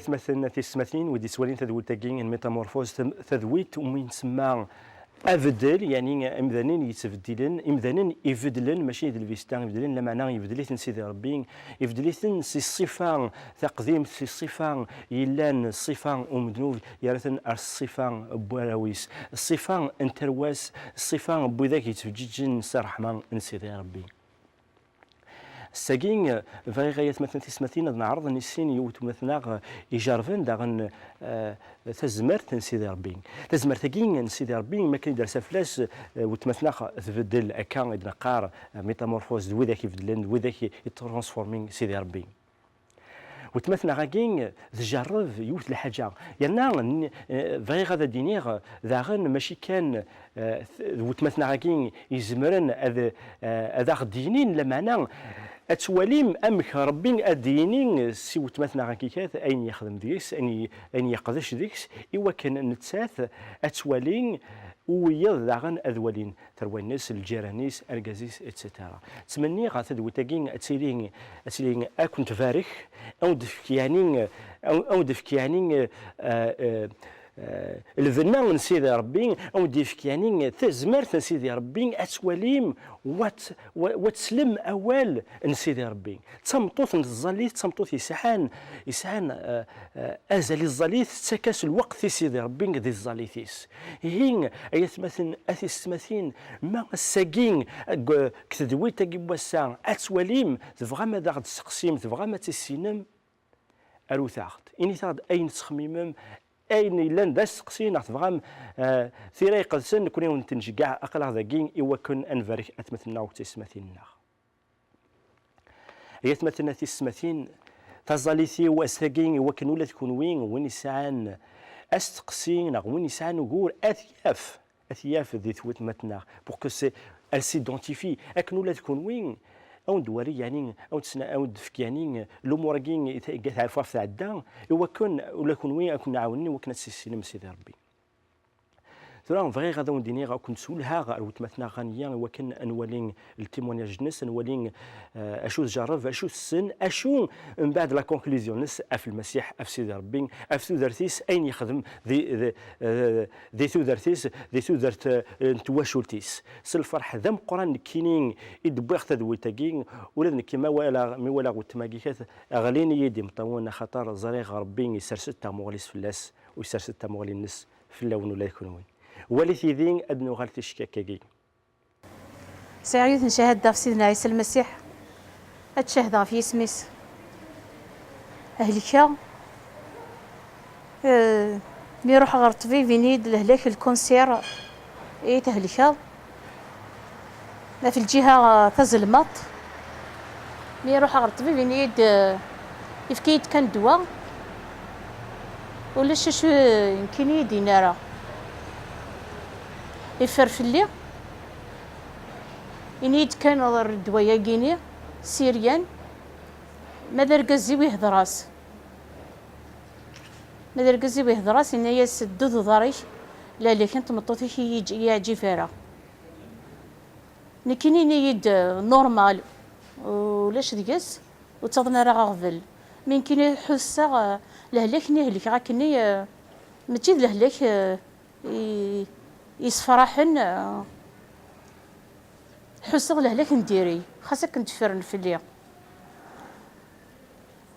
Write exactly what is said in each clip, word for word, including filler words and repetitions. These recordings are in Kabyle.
Atmaten, tismatin, wi d-yettwalin tadwilt-agi n Métamorphose, tam-, tadwilt umi nsemma abeddel, yeɛni imdanen yettbeddilen, imdanen ibeddlen, mačči d lbista ibeddlen, lameɛna ibeddel-iten Sidi Ṛebbi, ibeddel-iten si ṣṣifa taqdimt, si ṣṣifa yellan ṣṣifa umednub, yerra-ten ar ṣṣifa n warraw-is, ṣṣifa n tarwa-s, ṣṣifa n widak yettfeǧǧiǧen s ṛṛeḥma n Sidi Ṛebbi. Ass-agi, bɣiɣ ay atmaten tismatin ad neɛreḍ ad nissin yiwet weltma-tneɣ ijerben daɣen, eh, tazmert n Sidi Ṛebbi. Tazmert-agi n Sidi Ṛebbi, mi akken i d-tersa fell-as, eh, weltma-tneɣ tbeddel, akka i d-neqqar, eh, métamorphose, d widak ibeddlen, d widak i, i transformin Sidi Ṛebbi. Weltma-tneɣ-agi tjerreb yiwet n lḥaǧa. Yerna, n-, eh, bɣiɣ ad d-iniɣ daɣen, mačči kan, eh, t-, d weltma-tneɣ-agi izemren ad, eh, ad aɣ-d-yinin, lameɛna ad twalim amek Ṛebbi ad d-yini si weltma-tneɣ-agi kat ayen yexdem deg-s, ayen y-, ayen yeqdec deg-s, i wakken nettat ad twali, u wiyaḍ daɣen ad walin tarwa-ines, lǧiran-is, argaz-is, et cetera. Ttmenniɣ tadwilt-agi ad tili, ad tili ad kent-tbarek, ad wen-d-tefk yeɛni, ad wen-d-tefk yeɛni, eh, eh, eh, lbenna n Sidi Ṛebbi, ad wen-d-yefk yeɛni tazmert n Sidi Ṛebbi, ad twalim, wa t-, wa, wa teslem awal n Sidi Ṛebbi. D tameṭṭut n tẓallit, d tameṭṭut yesɛan, yesɛan, eh, eh, azal i tẓallit, tettak-as lweqt i Sidi Ṛebbi di tẓallit-is. Ihi, ay atmaten, a tisetmatin, ma ass-agi, deg, deg tedwilt-agi n wass-a, ad twalim, tebɣam ad aɣ-d-testeqsim, tebɣam ad tissinem, arut-aɣ-d. Init-aɣ-d ayen tettxemmimem, ayen yellan d asteqsi, neɣ tebɣam, eh, tira iqedsen, nekkni ad wen-ten-nceggeɛ, aql-aɣ dagi i wakken ad nbarek atmaten-nneɣ akked tisetmatin-nneɣ. Ay atmaten, a tisetmatin, taẓallit-iw ass-agi i wakken ula d kunwi, win yesɛan asteqsi neɣ win yesɛan ugur, ad t-yaf, ad t-yaf di twetma-tneɣ, pour que c'est, elle s'identifie, akken ula d kunwi, ad wen-d-wari, yeɛni, ad wen-d-tefk, yeɛni, lumuṛ-agi i t-, i teɛfu ɣef tɛedda, i wakken ula d kunwi ad ken-ɛawnen i wakken ad tissinem Sidi Ṛebbi. Tura bɣiɣ ad awen-d-iniɣ, ad ken-swelheɣ ar weltma-tneɣ Ɣaniya, i wakken ad nwali le témoignage-nnes, ad nwali, eh, acu tjerreb, acu tessen, acu mbeɛd la conclusion-nnes ɣef Lmasiḥ, ɣef Sidi Ṛebbi, ɣef tudert-is, ayen yexdem di, di, eh, di tudert-is, di tudert, eh, n twacult-is. S lferḥ d ameqqran nekkini i d-wwiɣ tadwilt-agi, ula d nekki ma walaɣ, mi walaɣ weltma-agi kat, ɣlin-iyi-d imeṭṭawen, axaṭer ẓriɣ Ṛebbi isers-d tamuɣli-s fell-as, u isers-d tamuɣli-nnes fell-awen ula d kenwi. Walit yid-i ad nuɣal ticekkak-agi. Sɛiɣ yiwet n cahada ɣef Sidna Ɛisa Lmasiḥ, ad cahdeɣ ɣef yisem-is. Helkeɣ, eh, mi ruḥeɣ ɣer ṭṭbib, ini-yi-d lehlak, lkunsir i thelkeḍ. Ɣef lǧiha, eh, tazelmaḍt. Mi ruḥeɣ ɣer ṭṭbib, ini-yi-d, eh, yefka-yi-d kan ddwa. Ulac acu, eh, nekkini i d-yenna ara. Yeffer fell-i. Ini-yi-d kan ɣer ddwa-yagi-ni, siryan. Ma d argaz-iw ihder-as. Ma d argaz-iw ihder-as, yenna-yas: "Ddu d uḍar-ik, lehlak n tmeṭṭut-ik i yi-, i yi-yeɛǧib ara." Nekkini ini-yi-d, eh, normal, ulac deg-s, ur ttaḍen ara aɣbel. Mi nekkini ḥusseɣ, eh, lehlak-nni helkeɣ akkenni, eh, mačči d lehlak, eh, i, yessefraḥen, eh, ḥusseɣ lehlak n diri, xas akken tteffren fell-i.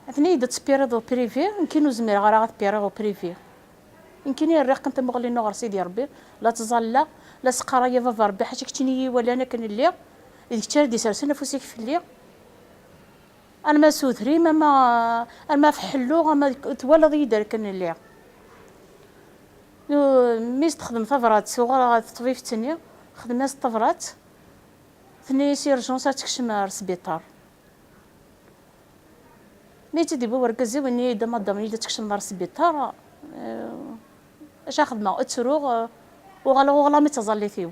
Atni-yi-d ad tpiriḍ au privé, nekkini ur zmireɣ ara ad piriɣ au privé. Nekkini rriɣ kan tamuɣli-inu ɣer Sidi Ṛebbi, la ttẓallaɣ, la s-qqareɣ: "Ya Baba Ṛebbi, ḥaca keččini i yi-iwalan akken lliɣ, d kečč ara d-isersen afus-ik fell-i." Arma s udrim, ama, arma ɣef ḥellu, ama twalaḍ-iyi-d akken lliɣ. Mi s-texdem tabrat, uɣaleɣ ɣer teṭbibt-nni, xdem-as tabrat, tenna-yas: "Urgence, ad tekcem ɣer sbiṭar." Mi tt-id-iwwi wergaz-iw, yenna-yi-d: "A madam, yella ad tkecmeḍ ɣer sbiṭar." Eh, acu ara xedmeɣ? Ttruɣ, eh, uɣaleɣ uɣlaɣ mi d taẓallit-iw.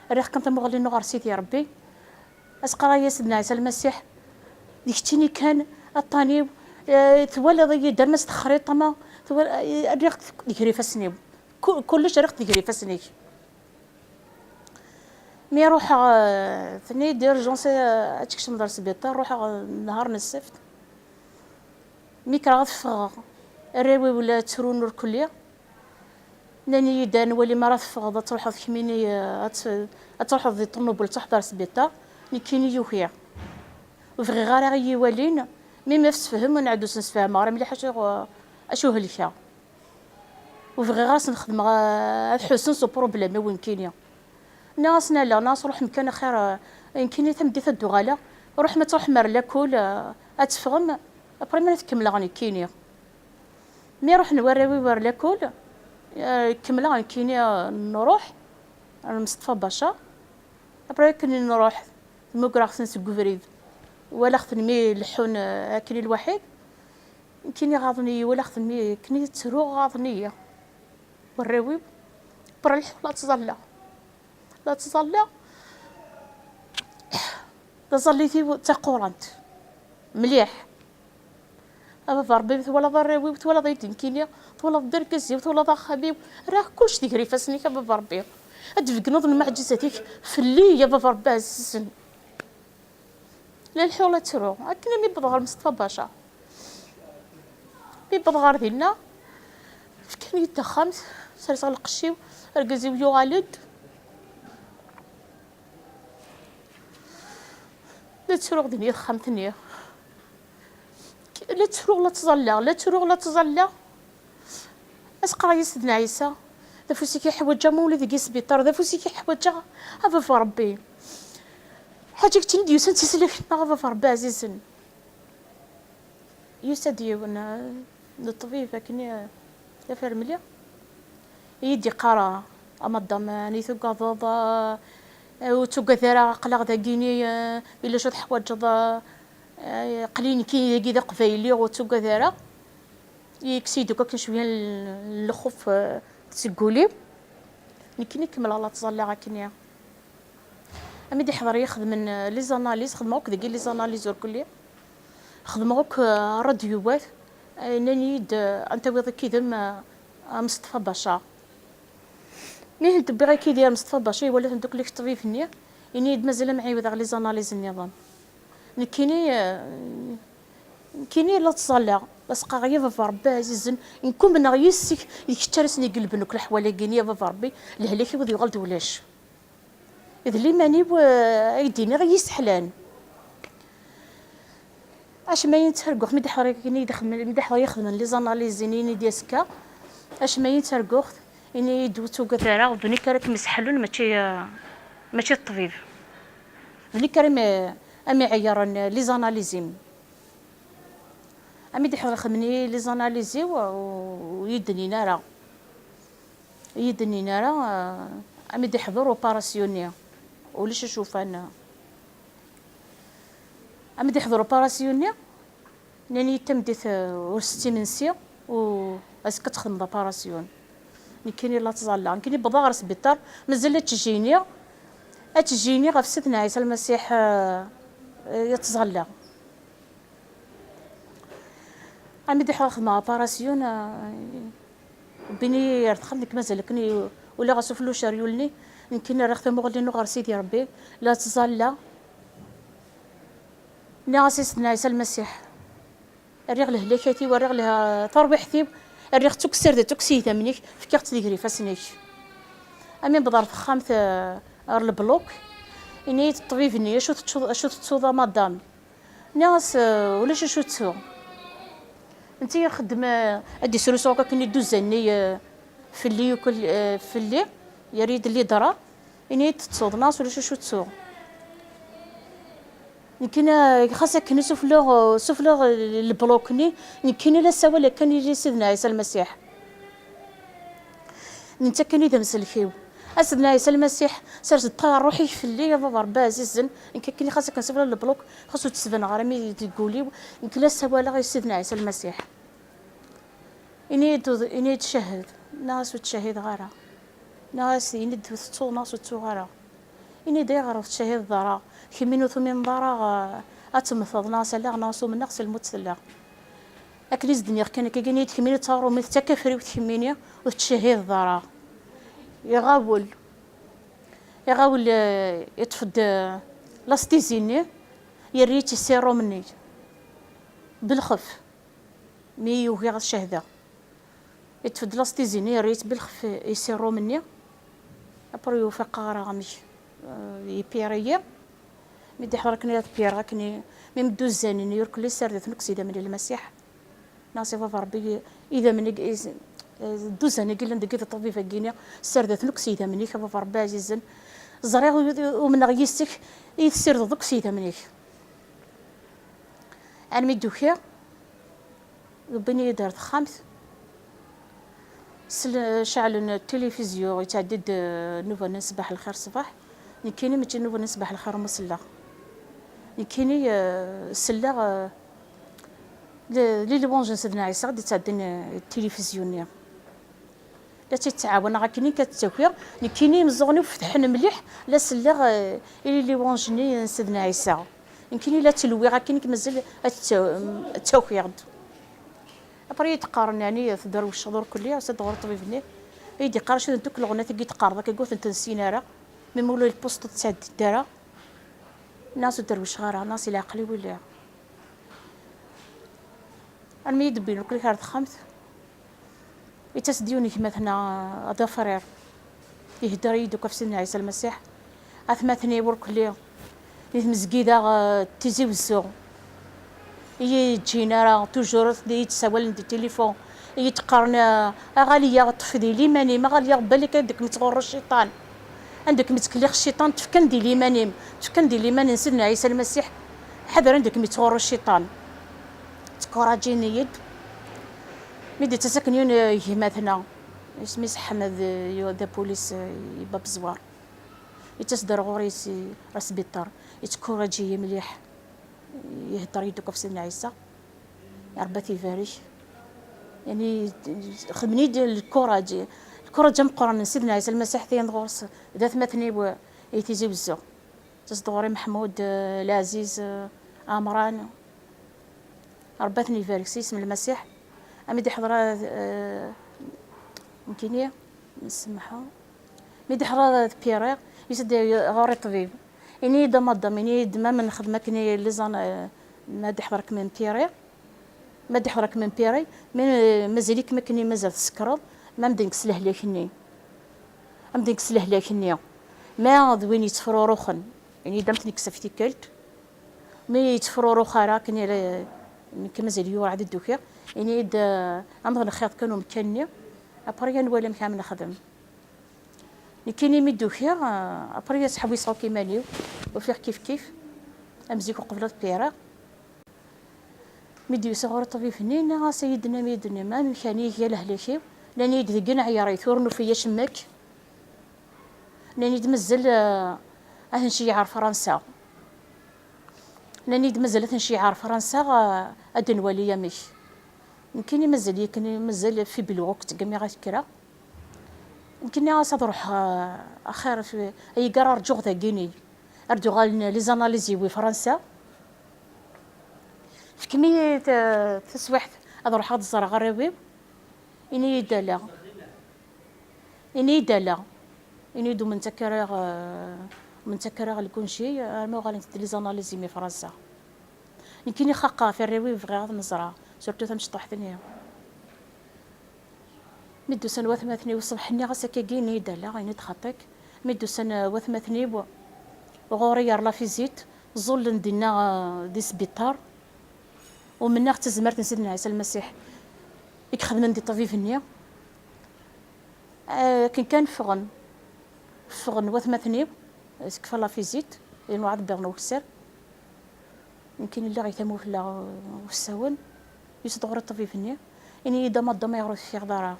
Rriɣ kan tamuɣli-inu ɣer Sidi Ṛebbi. As-qqareɣ: "Ya Sidna Ɛisa Lmasiḥ, d keččini kan, aṭṭan-iw, eh, twalaḍ-iyi-d arma s texriṭ, ama twal-, eh, rriɣ-t deg ifassen-iw. Ku-, kullec rriɣ-t deg ifassen-ik." Mi ruḥeɣ, eh, tenna-yi-d: "Urgence, eh, ad tkecmeḍ ɣer sbiṭar." Ruḥeɣ, eh, nehar n ssebt. Mi kkreɣ ad ffɣeɣ, Arraw-iw la ttrun ur kulli. Nnan-iyi-d, "Ad nwali mi ara teffɣeḍ, ad truḥeḍ kemmini, eh, ad t-, ad truḥeḍ di ṭnubel, ad truḥeḍ ar sbiṭar." Nekkini yuki. Ur bɣiɣ ara i yi-walin, mi ma tessefhem, nɛeddu s-, nesfehmeɣ ara mliḥ acu, acu helkeɣ. Ur bɣiɣ ara sen-xedmeɣ, eh, ad ḥussen s uproblème-iw nekkini. Nniɣ-asen, "Ala, nniɣ-as, ruḥem kan axir, eh, nekkini tameddit ad d-uɣaleɣ, ruḥem ad truḥem ar lakul, eh, ad teffɣem, après mi ara tkemmleɣ nekkini." Mi ruḥen warraw-iw ar lakul, eh, kemmleɣ nekkini, eh, nruḥ ar Mestefa Baca. Après akken i nruḥ, mmugreɣ-ten seg ubrid, walaɣ-ten mi leḥḥun, eh, akken i lwaḥid. Nekkini ɣaḍen-iyi, walaɣ-ten mi akken i ttruɣ ɣaḍen-iyi warraw-iw. Après lḥu la ttẓallaɣ. La ttẓallaɣ. Taẓallit-iw d taqurant mliḥ. A baba Ṛebbi, twalaḍ arraw-iw, twalaḍ ayen d-nekkini, twalaḍ d argaz-iw, twalaḍ axxam-iw, rriɣ kullec di ger ifassen-ik, a baba Ṛebbi. Ad d-tbeggneḍ lmeɛǧizat-ik fell-i, a baba Ṛebbi ɛzizen. La leḥḥuɣ la ttruɣ, akken mi wwḍeɣ ɣer Mestefa Baca. Mi wwḍeɣ ɣer dinna, fkan-iyi-d taxxamt, serseɣ lqecc-iw, argaz-iw yuɣal-d. La ttruɣ din i texxamt-nni. La ttruɣ, la ttẓallaɣ, la ttruɣ, la ttẓallaɣ. As-qqareɣ i Sidna Ɛisa, d afus-ik i ḥwaǧeɣ, ma ula deg isbiṭar, d afus-ik i ḥwaǧeɣ, a baba Ṛebbi. Ḥaǧa keččini d-yusan d tislak-nneɣ, a baba Ṛebbi ɛzizen. Yusa-d yiwen, eh, n ṭṭbib akken, eh, d afermli, i yi-d-iqqar, "A madam, eh, ani tugadeḍ, eh, eh, ur ttugad ara, aql-aɣ dagini, eh, ila acu teḥwaǧeḍ, eh, eh, aql-i nekkini dagi d aqbayli, ur ttugad ara." Yekkes-iyi-d akk akken cwiya n, n lxuf, eh, seg wul-iw. Nekkini kemmleɣ la ttẓallaɣ akkenni. Ami d-iḥḍer-iyi xedmen, eh, les analyses, xedmeɣ akk dagi les analyses ur kulli. Xedmeɣ akk, eh, ṛadyuwat, eh, nnan-iyi-d, eh, "Ad n-tawiḍ akk-idem, eh, a Mestefa Baca." Mi tent-wwiɣ akk-id i Mestefa Baca, iwala-tent akk ṭṭbib-nni, ini-yi-d, "Mazal ad m-ɛiwdeɣ les analyses nniḍen." Nekkini, eh, nekkini la ttẓallaɣ, la s-qqareɣ, "Ya baba Ṛebbi ɛzizen, nekk umneɣ yis-k, d kečč ara sen-igelben akk leḥwal-agi-ni, ya baba Ṛebbi, lehlak-iw ad yuɣal d ulac." D liman-iw, eh, ay d-iniɣ i yi-sseḥlan. Acemma i nettarguɣ, mi d-ḥḍer-, mi d-ixedmen, mi d-ḥḍer-, ixedmen les analyses, ini-yi-d azekka, acemma i nettarguɣ, ini-yi-d ur ttugad ara, d nekk ara kem-iseḥlen, mačči, eh, mačči d ṭṭbib. D nekk ara m-, am iɛeyyren les analyses-im. Ami d-iḥḍer xedmen-iyi les analyses-iw, ur, ur yi-d-nnin ara. Ur yi-d-nnin ara, eh, ami d-iḥḍer opération-nni. Ulac acu ufan. Ami d-iḥḍer opération-nni, nnan-iyi-d tameddit, eh, ur sett imensi, u azekka ad txedmeḍ opération. Nekkini la ttẓallaɣ. Nekkini wwḍeɣ ɣer sbiṭar, mazal ad ttjeyniɣ, ad ttjeyniɣ ɣef Sidna Ɛisa Lmasiḥ, eh, eh, i ttẓallaɣ. Ami d-iḥḍer xedmeɣ opération, eh, wwin-iyi ar texxamt, nekk mazal akken i-, ula ɣas ufella uceryul-nni, nekkini rriɣ tamuɣli-inu ɣer Sidi Ṛebbi, la ttẓallaɣ. Nniɣ-as i Sidna Ɛisa Lmasiḥ, rriɣ lehlakat-iw, rriɣ leh-, tarwiḥt-iw, rriɣ-tt akk, ssardeɣ-tt akk s yidammen-ik, fkiɣ-tt di ger ifassen-ik. Ami wwḍeɣ ɣer texxamt, eh, ɣer lebluk, ini-yi-d ṭṭbib-nni, "Acu teččuḍ, acu tettuḍ a madam?" Nniɣ-as, "Eh, ulac acu ttuɣ." Netta ixeddem, eh, ad d-isrusu akk akken i dduzan-nni, eh, fell-i, akk, eh, fell-i, yerra-yi-d lidra, ini-yi-d, "Tettuḍ, neɣ ulac acu ttuɣ." Nekkini, eh, xas akken sufleɣ, eh, sufleɣ, eh, lebluk-nni, nekkini la ssawaleɣ kan i Sidna Ɛisa Lmasiḥ. Netta kan i d amsellek-iw. A Sidna Ɛisa Lmasiḥ, sers-d ṛṛuḥ-ik fell-i, a Baba Ṛebbi ɛzizen, nekk akken xas akken sufleɣ lebluk, xas ur d-ttbaneɣ ara mi deg wul-iw, nekk la ssawaleɣ i Sidna Ɛisa Lmasiḥ. Ini-yi-d, ini-yi-d cahed, nniɣ-as ur ttcahideɣ ara. Nniɣ-as, ini-d tettuḍ neɣ ur tettuɣ ara. Ini-d ayɣer ur tettcahideḍ ara? Kemmini ur tumineḍ ara, eh, ad temmteḍ, neɣ s allaɣ, neɣ s umennaɣ, s lmut tella. Akken i s-d-nniɣ kan akka, ini-d kemmini d taṛumit, d takafriwt kemmini, ur tettcahideḍ ara. Iɣawel. Iɣawel, eh, iṭṭef-d, eh, lastizi-nni, yerra-yi-tt i ssirum-nni. Belxef. Mi yugi ad cehdeɣ. Yettbeddel-as tizini, yerra-yi-tt bilxef i ssirum-nni. Après ur faqeɣ ara amek, euh, yepiri-yi. Mi d-iḥḍer akken ad pireɣ akken i, mi dduzan-nni ur kelli ssardet-nni akk s idammen n Lmasiḥ. Neɣ si baba Ṛebbi, idammen-agi, is-, dduzan-agi yellan deg iḍ ṭṭbib-agi-nni, ssardet-nni akk s idammen-ik, a baba Ṛebbi ɛzizen. Ẓriɣ u-, umneɣ yis-k, i tessirdeḍ akk s idammen-ik. Armi d-ukiɣ, wwin-iyi-d ar texxamt, sel-, ceɛlen tilifizyu, yettɛeddi-d, eh, nnuba-nni n ṣṣbeḥ lxir ṣṣbeḥ. Nekkini mačči nnuba-nni n ṣṣbeḥ lxir umi selleɣ. Nekkini, eh, selleɣ, eh, le-, les louanges n Sidna Ɛisa i d-yettɛeddin, eh, tilifizyu-nni. La tt-ttɛawaneɣ akken ad tt-akiɣ. Nekkini imeẓẓuɣen-iw fetḥen mliḥ, la selleɣ, eh, i les louanges-nni n Sidna Ɛisa. Nekkini la ttlewiɣ akken i mazal ad tt-, ad tt-akiɣ-d. Après i d-qqaren, yeɛni, tderwceḍ ur kelli, s ad ɣur ṭṭbib-nni. I d-iqqar, acu d akk leɣnat-agi i d-qqareḍ akka, ur tent-nessin ara. Mi ula lpusṭ ur tettɛeddi ara. Nniɣ-as ur derwceɣ ara, nniɣ-as i leɛqel-iw i lliɣ. Armi i d-wwin ur kelli ar texxamt. Ittas-d yiwen n gma-tneɣ, ad afrir. Ihedder-iyi-d akk ɣef Sidna Ɛisa Lmasiḥ. Atmaten-iw ur kelli. Di tmezgida, eh, Tizi Wezzu. I yi-ǧǧin ara, toujours i yi-d-ssawalen di tilifun. I yi-d-qqaren, eh, a Ɣaliya, ṭṭef di liman-im, a Ɣaliya, balak ad kem-ittɣurru cciṭan. Anda kem-ittkelliɣ cciṭan, tefkan di liman-im, tefkan di liman n Sidna Ɛisa Lmasiḥ. Ḥader anda kem-ittɣurru cciṭan. Ttkuraǧin-iyi-d. Mi d-ittas akken yiwen, eh, gma-tneɣ, isem-is Ḥmed, eh, yu-, d apulis, eh, i Bab Zwar. Ittas-d ar ɣur-i si, ar sbiṭar. Ittkuraǧ-iyi mliḥ. Ihedder-iyi-d akk ɣef Sidna Ɛisa. Ṛebbi ad t-ibarek. Yani, xedmen-iyi-d lkuraǧ. Lkuraǧ ameqqran n Sidna Ɛisa Lmasiḥ, atan ɣur-s d atmaten-iw, eh, i Tizi Wezzu. Ittas-d ɣur-i Meḥmud, eh, Laɛziz, eh, Ɛemran. Ṛebbi ad ten-ibarek s yisem n Lmasiḥ. Ami d-iḥḍer, eh, nekkini, nsemmeḥ. Mi d-iḥḍer d Piri, yusa-d ɣur-i ṭṭbib. Ini-yi-d a madam, ini-yi-d ma nexdem akken i lizan, eh, ma d-iḥḍer-ikem n Piri, ma d-iḥḍer-ikem n Piri, mi, eh, mazal-ikem akken i mazal tsekreḍ, ma am d-nekk s lehlak-nni. Am d-nekk s lehlak-nni. Ma d win yettefruruxen, ini-yi-d am t-nekkes ɣef tikkelt. Mi yettefrurux ara akken ila, nekk mazal-iyi werɛad i d-ukiɣ. Ini-yi-d, eh, am d-nxiḍ kan umekkan-nni. Après ad nwali amek ara nexdem. Nekkini mi d-ukiɣ, eh, après ad sḥewwiseɣ akk iman-iw. Ufiɣ kif kif. Am zik uqbel ad pireɣ. Mi d-yusa ɣur-i ṭṭbib-nni, nniɣ-as, ay ddnum, ay ddnum, amek ɛni iga lehlak-iw? Nnan-iyi-d deg ineɛyar-it, ur nufi acemma akk. Nnan-iyi-d mazal, eh, ad ten-nceyyeɛ ar Fransa. Nnan-iyi-d mazal ad ten-nceyyeɛ ar Fransa, eh, ad d-nwali amek. Nekkini mazal yakan, mazal fiblu akk ttgamiɣ ad kkreɣ. Nekkini as ad ruḥeɣ, eh, axir f-, ay gar rǧuɣ dagini. Ar d-uɣalen les analyses-iw i Fransa. Fkem-iyi ta-, taswiḥt ad ruḥeɣ ad ẓreɣ arraw-iw. Ini-yi-d ala. Ini-yi-d ala. Ini-yi-d ur menttak ara, eh, ur menttak ara lkunci, armi uɣalent-d les analyses-im i Fransa. Nekkini xaqeɣ ɣef arraw-iw, bɣiɣ ad ten-ẓreɣ, surtout tamecṭuḥt-nni. Mi d-usan watmaten-iw ṣṣbeḥ-nni, ɣas akkagi, ini-yi-d ala, ini-d xaṭi-k. Mi d-usan, eh, watmaten-iw ɣur-i ar la visite, ẓẓullen dinna, eh, di sbiṭar. Umneɣ d tazmert n Sidna Ɛisa Lmasiḥ i ixedmen di ṭṭbib-nni. Eh, akken kan ffɣen, ffɣen watmaten-iw, tekfa la visite, yenwa ad wwiḍen ukessar. Nekkini lliɣ i tamu fell-aɣ, uh, usawen. Yusa-d ɣur-i ṭṭbib-nni, ini-yi-d a madam, ayɣer ur teffiɣeḍ ara?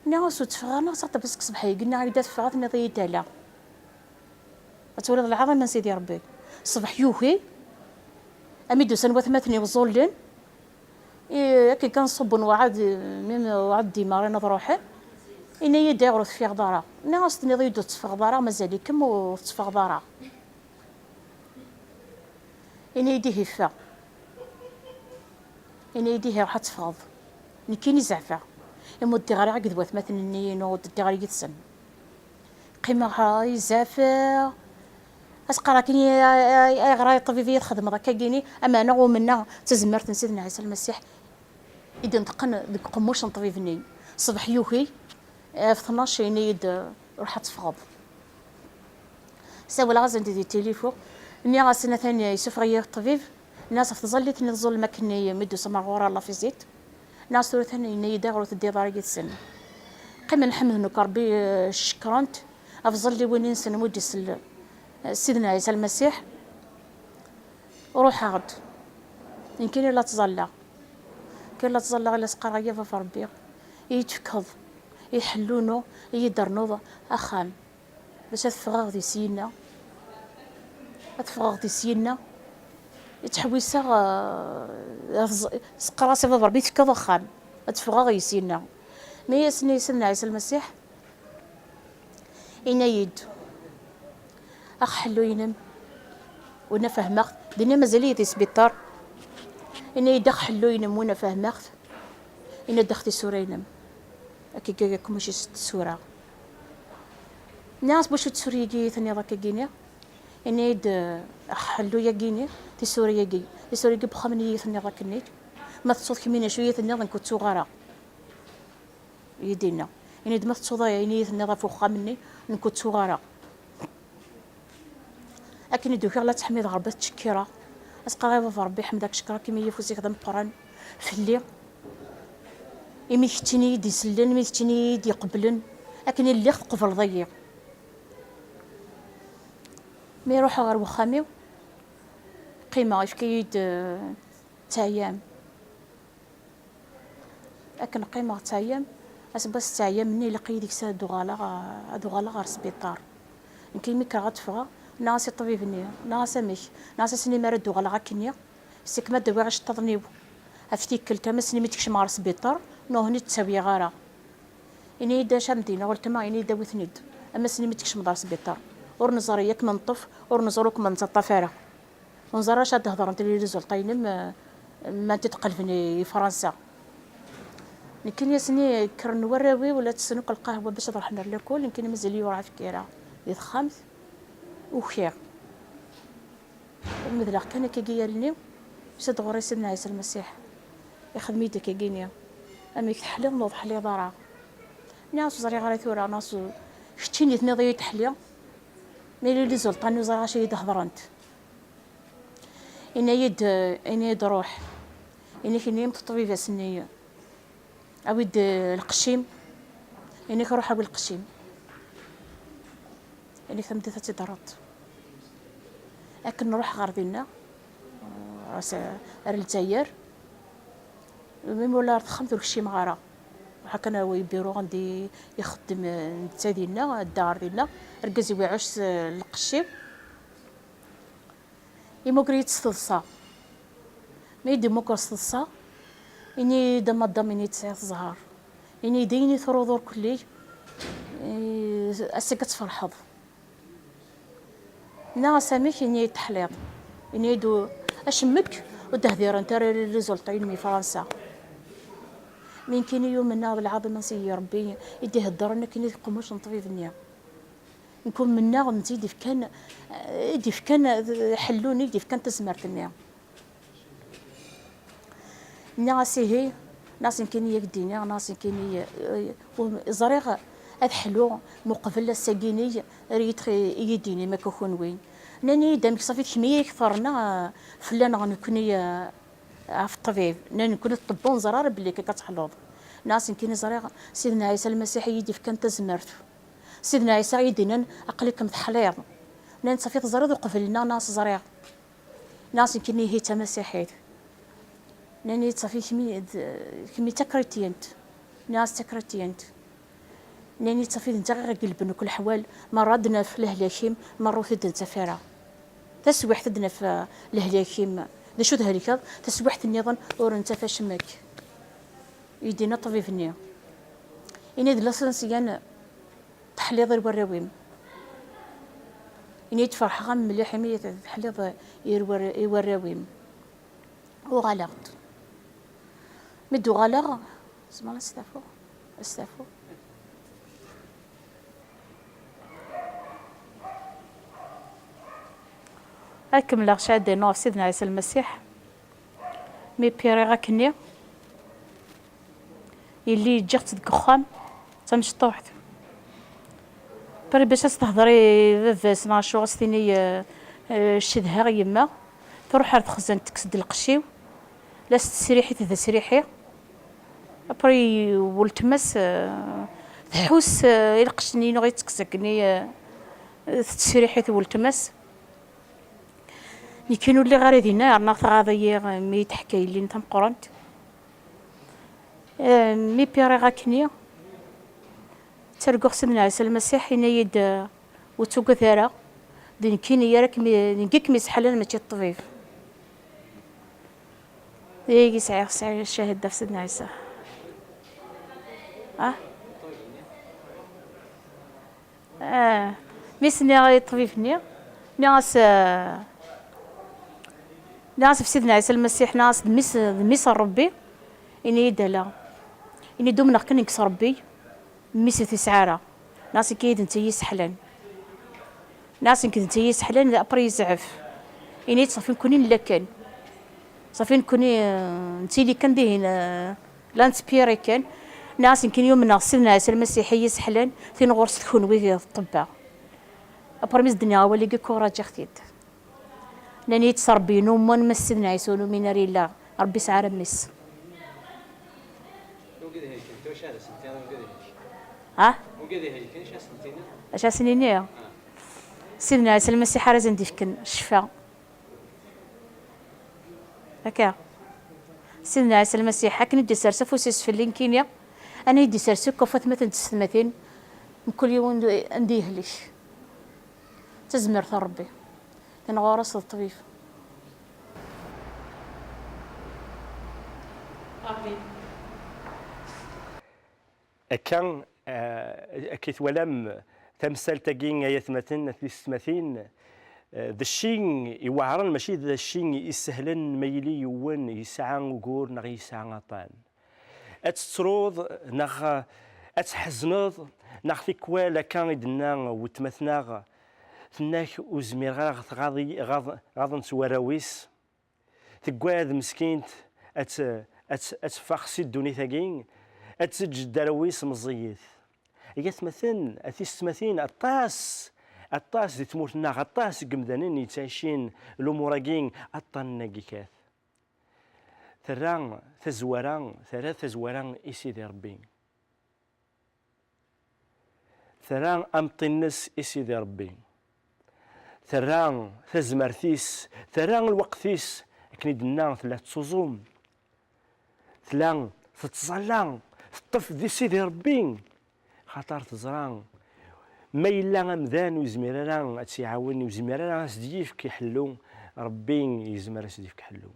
Nniɣ-as ur tteffɣeɣ ara, neɣ s aṭṭbib seg ṣṣbeḥ-agi, nniɣ-ak-d ad teffɣeḍ, tenniḍ-iyi-d ala. Ad twaliḍ lɛaḍima n Sidi Ṛebbi. Ṣṣbeḥ yuki, ami d-usan watmaten-iw ẓẓullen, i, akken kan ṣubben, weɛad, mi weɛad d-imarin ad ruḥen, ini-yi-d ayɣer ur teffiɣeḍ ara? Nniɣ-as tenniḍ-iyi-d ur tetteffɣeḍ ara, mazal-ikem ur tetteffɣeḍ ara. Ini-yi-d ihi ffeɣ. Ini-yi-d ihi ruḥ ad teffɣeḍ. Nekkini zeɛfeɣ. Imi ur ddiɣ ara akked watmaten-nni-inu, ur d-ddiɣ ara yid-sen. Qqimeɣ ha, i zeɛfeɣ. As qqareɣ akken i, ay-, ay-, ayɣer ay ṭṭbib i txedmeḍ akka gini? Ameɛna umneɣ d tazmert n Sidna Ɛisa Lmasiḥ. I d-ineṭqen deg uqemmuc n ṭṭbib-nni. Ṣṣbeḥ yuki, ɣef tnac yenna-yi-d, "Ruḥ ad teffɣeḍ." Sawleɣ-asen-d di tilifu, nniɣ-asen atan yessufeɣ-iyi ṭṭbib, nniɣ-as ɣef tẓallit-nni tẓullem akkenni mi d-tusam ar ɣur-i la visite, nniɣ-as tura atan yenna-yi-d ayɣer ur teddiḍ ara yid-sen. Qqimen ḥemden akk Rebbi, eh, cekkren-t ɣef tẓalliwin-nsen mi d-isell, eh, Sidna Ɛisa Lmasiḥ. Ruḥeɣ-d. Nekkini la ttẓallaɣ. Nekkini la ttẓallaɣ, la s-qqareɣ, "Ya Baba Rebbi, i yi-d-tefkeḍ, i ḥellunu, i yi-d-ternuḍ axxam. Bac ad ffɣeɣ di syenna. Ad ffɣeɣ di syenna." I ttḥewwiseɣ, eh, ad ẓ-, s-qqareɣ-as, "Ya Baba Rebbi, i tefkeḍ axxam. Ad ffɣeɣ di syenna." Mi as-nniɣ i Sidna Ɛisa Lmasiḥ, yenna-yi-d, "Ax ḥellu-inem, win fehmeɣ-t." Dinna mazal-iyi di sbiṭar. Yenna-yi-d, "Ax ḥellu-inem, win fehmeɣ-t." Yenna-d, "Ax tisura-inem." Akka, akka, akka, mačči s tsura. Nniɣ-as, "Wacu tsura-agi i tenniḍ akka-gini?" Yenna-yi-d, "Ax ḥellu-yagini, tisura-yagi. Tisura-yagi n wexxam-nni i tenniḍ akkenni. Ma tettuḍ kemmini acu i tenniḍ, nekk ur ttuɣ ara." I yi-d-yenna. Ini-d, "Ma tettuḍ aya, ini-yi-d tenniḍ ɣef uxxam-nni, nekk ur ttuɣ ara." Akken i d-ukiɣ la ttḥemmideɣ Rebbi, ad ttcekkireɣ. Ad s-qqareɣ, "Ya Baba Rebbi, ḥemdeɣ-k, cekkreɣ-k imi afus-ik d ameqqran fell-i, imi d keččini i yi-d-isellen, imi d keččini i yi-d-iqeblen. Akken i lliɣ, tqebleḍ-iyi." Mi ruḥeɣ ɣer wexxam-iw, qqimeɣ, yefka-yi-d, eh, ttɛeyyan. Akken qqimeɣ ttɛeyyam, aseggas ttɛeyyam-nni ilaq-iyi deg-s ad uɣaleɣ, ad uɣaleɣ ɣer sbiṭar. Nekk imi kkreɣ ad d-ffɣeɣ, nniɣ-as i ṭṭbib-nni, nniɣ-as, "Amek?" Nniɣ-as, "Ass-nni mi ara d-uɣaleɣ akkenni, seg ma ad d-awiɣ iceṭṭaḍen-iw ɣef tikkelt, ama ass-nni mi d-kecmeɣ ɣer sbiṭar, nuhni ur tt-ttawiɣ ara." Ini-yi-d, "Acu am dinna, weltma?" Ini-yi-d, "Awi-ten-id, ama ass-nni mi d-kecmeḍ ɣer sbiṭar. Ur neẓri yak ma neṭṭef, ur neẓri akk ma nettaṭṭaf ara. Ur neẓri ara acu ad d-hedrent les résultats-inem, eh, ma n-t-id-qelben i, i Fransa." Nekkini asmi kkren warraw-iw la ttessen akk lqahwa bac ad ruḥen ar lakul, nekkini mazal-iyi ur ɛad kkireɣ di texxamt, ukiɣ. Medleɣ kan akkagi allen-iw, yusa-d ɣur-i Sidna Ɛisa Lmasiḥ, ixdem-iyi-d akkagini, "Amek teḥliḍ neɣ ur teḥliḍ ara?" Nniɣ-as, "Ur ẓriɣ ara tura." Nniɣ-as, "Keččini tenniḍ-iyi-d teḥliḍ, mais les résultats-nni ur ẓriɣ acu i yi-d-hedrent." Ini-yi-d, ini-yi-d, "Ruḥ." Ini-k, ini-yi-d ṭṭbib ass-nni, "Awi-d, eh, lqecc-im." Ini-k, "Ruḥ awi lqecc-im." Ini-k, "Tameddit ad tt-id-terreḍ." Akken nruḥ ɣer dinna, eh, ar, ar Lezzayer, mi ula ar texxamt ur kcimeɣ ara. Ruḥ akken ar biru anda i ixeddem, eh, netta dinna, adda ɣer dinna, argaz-iw iɛuc s, eh, lqecc-iw. Imuker-iyi-d s teḍsa. Mi yi-d-imuker s teḍsa, ini-yi-d, "A madam," ini-yi-d, "tesɛiḍ zzher." Ini-yi-d, "Ayen i truḍ ur kelli, eh, ass-agi ad tferḥeḍ." Nniɣ-as, "Amek?" Ini-yi-d, "Teḥliḍ." Ini-yi-d, "U-, acemmek ur d-hdirent ara les résultats-inem i Fransa." Mi nekkini umneɣ d lɛaḍima n Sidi Rebbi i d-iheddren akken i deg uqemmuc n ṭṭbib-nni. Nekk umneɣ d netta i d-ifkan, i d-ifkan, ḥellu-nni i d-ifkan tazmert-nni. Nniɣ-as, "Ihi," nniɣ-as, "nekkini ad ak-d-iniɣ," nniɣ-as, "nekkini, eh, um, ẓriɣ ad ḥluɣ muqbel ass-agi-nni ara yi-d-, iyi-d-inim akka kunwi." Nnan-iyi-d, "Amek ṣafi d kemm i ak-terna, eh, fell-aneɣ nekkni, eh, ɣef ṭṭbib?" Nnan, "Nekkni ṭṭebbi ur neẓri ara belli akka ad teḥluḍ." Nniɣ-as, "Nekkini ẓriɣ Sidna Ɛisa Lmasiḥ i yi-d-ifkan tazmert." Sidna Ɛisa i yi-d-innan, "Aql-ikem teḥliḍ." Nnan, "Ṣafi teẓriḍ uqbel?" Nniɣ-as, "Ẓriɣ." Nniɣ-as, "Nekkini ihi d tamasiḥit." Nnan-iyi, "Ṣafi kemmi d, kemmi d takrityant?" Nniɣ-as, "D takrityant." Nnan-iyi, "Ṣafi d netta i ɣ-igelben akk leḥwal, merra ad d-naf lehlak-im, merra ur t-id-nettaf ara. Taswiḥt ad d-naf, eh, lehlak-im, d acu thelkeḍ, taswiḥt nniḍen ur nettaf acemmek." I yi-d-inna ṭṭbib-nni. Ini-d, "Laṣansyan teḥliḍ i warraw-im." Ini-d, "Ferḥeɣ-am mliḥ imi teḥliḍ i war-, i warraw-im." Uɣaleɣ-d. Mi d-uɣaleɣ, zemreɣ astafu? Astafu. Ad kemmleɣ cahada-inu ɣef Sidna Ɛisa Lmasiḥ. Mi piriɣ akkenni, Yelli ǧǧiɣ-tt deg uxxam, d tamecṭuḥt. Après bac ad s-tehder i baba-s neɣ acu, ad s-tini, eh, eh, cedhaɣ yemma. Truḥ ar texzant, tekkes-d lqecc-iw. La s-tesriḥ-it d asriḥi. Après weltma-s, eh, tḥus, eh, i lqecc-nni i tekkes akkenni, eh, tettesriḥ-it weltma-s. Nekkin ur lliɣ ara dinna, rnaɣ tɣaḍ-iyi, eh, mi yi-d-teḥka yelli-n tameqqrant. Eh, mi piriɣ akkenni, ttarguɣ Sidna Ɛisa Lmasiḥ, yenna-yi-d, eh, ur ttugad ara, d nekkini ara kem-, d nekk i kem-isḥalen, mačči d ṭṭbib. Dagi sɛiɣ, sɛiɣ ccahada ɣef Sidna Ɛisa. Ah? Ah, mi s-nniɣ i ṭṭbib-nni, nniɣ-as, ah, nniɣ-as ɣef Sidna Ɛisa Lmasiḥ, nniɣ-as d mmi-s, d mmi-s n Ṛebbi, ini-yi-d ala. Ini-d umneɣ kan nekk s Ṛebbi, mmi-s ur t-yesɛi ara. Nniɣ-as nekk d netta i yi-yesseḥlan. Nniɣ-as nekk d netta i yi-yesseḥlan, après yezɛef. Ini-yi-d ṣafi nekkni nella kan. Ṣafi nekkni, eh, nettili kan dihin, eh, la nettpiri kan. Nniɣ-as nekkini umneɣ s Sidna Ɛisa Lmasiḥ i yi-yesseḥlan, tin ɣur-s d kunwi d ṭṭebba. Après mi s-d-nniɣ awal-agi, kuraǧiɣ-t-id. Nnan-iyi-d s Ṛebbi numen, ma s Sidna Ɛisa ur numin ara yella, Ṛebbi yesɛa ara mmi-s. Ah? Acu ad sen-iniɣ? Sidna Ɛisa Lmasiḥ ara sen-d-ifken ccfa. Akka. Sidna Ɛisa Lmasiḥ, akken i d-isers afus-is fell-i nekkini, ana i d-isers akk ɣef watmaten d tsetmatin, mkul yiwen anda yehlek. D tazmert n Ṛebbi. Tin ɣur-s d ṭṭbib. Amin. Akka, eh, akka i twalam tamsalt-agi, ay atmaten, a tisetmatin, eh, d cci iweɛren, mačči d cci isehlen ma yili yiwen yesɛa ugur neɣ yesɛa aṭṭan. Ad tettruḍ neɣ ad tḥezneḍ, neɣ tikwal akka i d-tenna weltma-tneɣ, tenna-k ur zmireɣ ara, ɣaḍ-, ɣaḍ-, ɣaḍen-tt warraw-is. Teggad meskint ad t-, ad t-, ad teffeɣ si ddunit-agi, ad teǧǧ ddarraw-is meẓẓiyit. Ay atmaten, a tisetmatin, aṭas, aṭas di tmurt-nneɣ, aṭas n yemdanen yettɛicin lumuṛ-agi, aṭṭanen-agi kat. Terra tazwara, terra tazwara i Sidi Ṛebbi. Terra ameṭṭi-nnes i Sidi Ṛebbi. Terra tazmert-is, terra lweqt-is, akken i d-nenna, tella tettuẓum. Tella tettẓalla, teṭṭef di Sidi Ṛebbi. Xaṭer teẓra, ma yella amdan ur yezmir ara ad tt-iɛawen, ur yezmir ara ad s-d-yefk i ḥellu, Ṛebbi yezmer ad s-d-yefk ḥellu.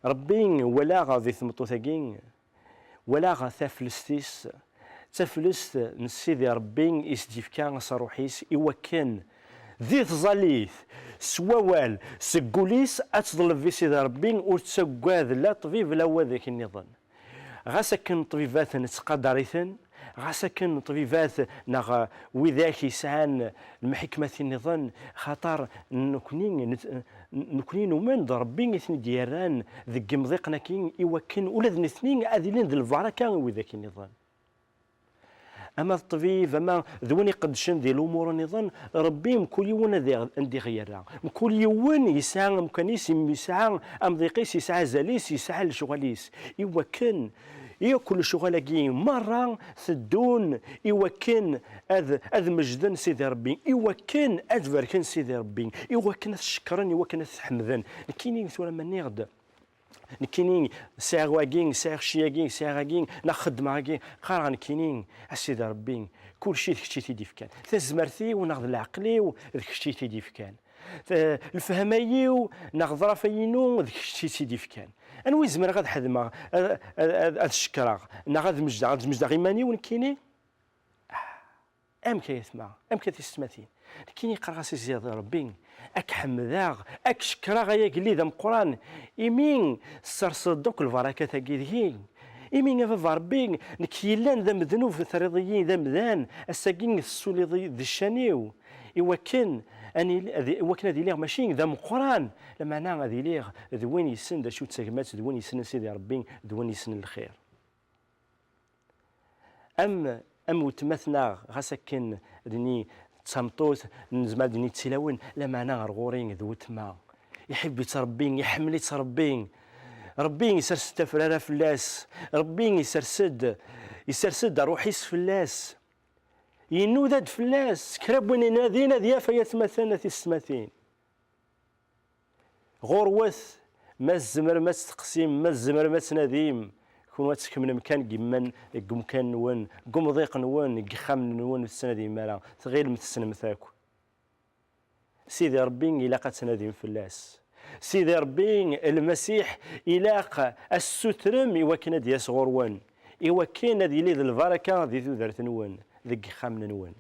Ṛebbi walaɣ di tmeṭṭut-agi, walaɣ taflest-is, d taflest n Sidi Ṛebbi i s-d-yefka s ṛṛuḥ-is i wakken di tẓallit, s wawal, seg wul-is ad teḍleb i Sidi Ṛebbi, ur tettaggad la ṭṭbib la wadek nniḍen. Ɣas akken ṭṭbibat nettqadar-iten, ɣas akken ṭṭbibat neɣ widak yesɛan lmeḥikmat nniḍen, xaṭer nekni net-, nekni numen d Ṛebbi i ten-id-yerran deg yimḍiqen-agi, i wakken ula d nitni ad ilin d lbaraka i widak nniḍen. Ama d ṭṭbib, ama d win iqeddcen di lumuṛ nniḍen, Ṛebbi mkul yiwen ad iɣ-, anda i ɣ-yerra. Mkul yiwen yesɛa amkan-is, yesɛa amḍiq-is, yesɛa azal-is, yesɛa lecɣal-is. I wakken yakk lecɣal-agi merra teddun i wakken ad, ad mejden Sidi Ṛebbi, i wakken ad barken Sidi Ṛebbi, i wakken ad t-cekkren, i wakken ad t-ḥemden. Nekkini tura ma nniɣ-d, nekkini sɛiɣ wagi, sɛiɣ cci-agi, sɛiɣ agi, neɣ xeddmeɣ agi, qqareɣ nekkini, a Sidi Ṛebbi, kulci d kečč i t-id-ifkan. Tazmert-iw neɣ d leɛqel-iw d kečč i t-id-ifkan. Eh, lefhama-iw neɣ ḍḍrafa-inu d kečč i tt-id-ifkan. Anwa i zemreɣ ad xedmeɣ, ad, ad, ad, ad cekkreɣ, neɣ ad mejdeɣ, ad mejdeɣ iman-iw nekkini? Ah, amek ay atma, amek a tisetmatin? Nekkini qqareɣ-as i Sidi Ṛebbi, ad k-ḥemdeɣ, ad k-cekkreɣ, ay agellid ameqqran, imi tesserseḍ-d akk lbarakat-agi deg-i. Imi a Baba Ṛebbi, nekk yellan d amednub, terriḍ-iyi d amdan, ass-agi tessuliḍ-iyi d ccan-iw, i wakken ad nili-, ad, i wakken ad iliɣ mačči d ameqqran, lameɛna ad iliɣ d win yessen d acu d tagmat, d win yessnen Sidi Ṛebbi, d win yessnen lxir. Am, am weltma-tneɣ, ɣas akken d-nini d tameṭṭut, nezmer d-nini d tilawin, lameɛna ɣer ɣur-i d weltma. Iḥib-itt Ṛebbi, iḥemmel-itt Ṛebbi. Ṛebbi isers-d tafrara fell-as. Ṛebbi isers-d, isers-d ṛṛuḥ-is fell-as. Yennuda-d fell-as. Kra n win inadin ad yaf ay atmaten, a tisetmatin. Ɣurwet, ma tzemrem ad testeqsim, ma tzemrem ad tnadim, kunwi ad tkemmlem kan deg yimman, deg umkan-nwen, deg umḍiq-nwen, deg yixxamen-nwen, ur tettnadim ara, tɣilem tessnem-t akk. Sidi Ṛebbi ilaq ad tnadim fell-as. Sidi Ṛebbi, Lmasiḥ, ilaq ad s-tessutrem i wakken ad d-yas ɣur-wen, i wakken ad yili d lbaraka di tudert-nwen, deg yixxamen-nwen.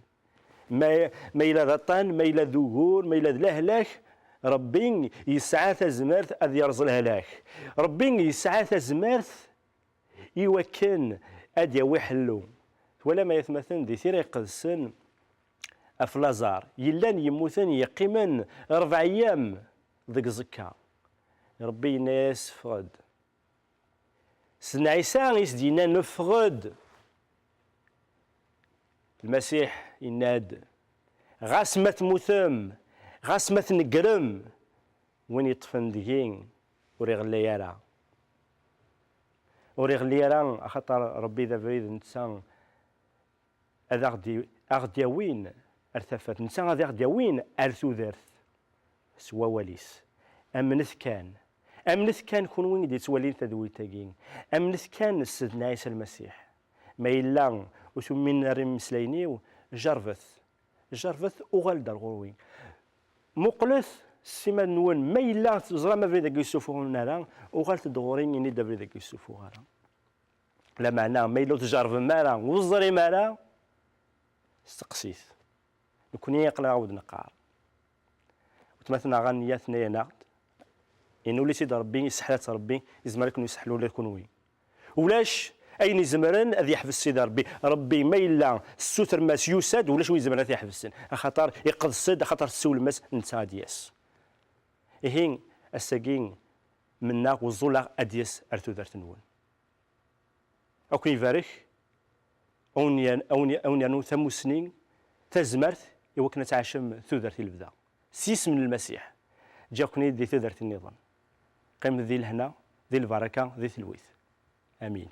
Ma, ma yella d aṭṭan, ma yella d ugur, ma yella d lehlak, Ṛebbi yesɛa tazmert ad yerẓ lehlak. Ṛebbi yesɛa tazmert i wakken ad d-yawi ḥellu. Twalam ay atmaten, di Tira Iqedsen ɣef Laẓar yellan yemmuten, yeqqimen ṛebɛa ayyam deg uẓekka. Ṛebbi yenna-yas, ffeɣ-d. Sidna Ɛisa i s-d-yennan, ffeɣ-d. Lmasiḥ yenna-d, ɣas ma temmutem, ɣas ma tnegrem, win yeṭṭfen deg-i ur iɣelli ara. Ur iɣelli ara, axaṭer Ṛebbi d abrid, netta ad aɣ-d-, aɣ-d-yawin ar tafat, netta ad aɣ-d-yawin ar tudert s wawal-is. Amnet kan, amnet kan kunwi i d-yettwalin tadwilt-agi, amnet kan s Sidna Ɛisa Lmasiḥ. Ma yella ur tumin ara imeslayen-iw, jerbet, jerbet, uɣal-d ar ɣur-wi. Muqlet s iman-nwen, ma yella teẓram abrid-agi ur yessufuɣen ara, uɣalet-d ɣur-i, ini-d abrid-agi ur yessufuɣ ara. Lameɛna, ma yella ur tjerrbem ara, ur teẓrim ara, steqsit. Nekkni aql-aɣ aɣ-d-neqqar. Weltma-tneɣ Ɣaniya tenna-yaneɣ-d, inuli-tt-id Ṛebbi, isseḥla-tt Ṛebbi, yezmer ad ken-yesseḥlu ula d kunwi. Ulac ayen izemren ad yeḥbes Sidi Ṛebbi. Ṛebbi ma yella tessutrem-as, yusa-d, ulac win izemren ad t-iḥebsen. Axaṭer iqedes-d, axaṭer tessiwlem-as, netta ad d-yas. Ihi, ass-agi mennaɣ, uẓulaɣ ad d-yas ar tudert-nwen. Ad ken-ibarek, ad wen-yan-, ad wen-, ad wen-yernu tamussni, tazmert, i wakken ad tɛacem tudert i lebda. S yisem n Lmasiḥ, ǧǧiɣ-ken-id di tudert nniḍen. Qqimet di lehna, di lbaraka, di telwit. Amin.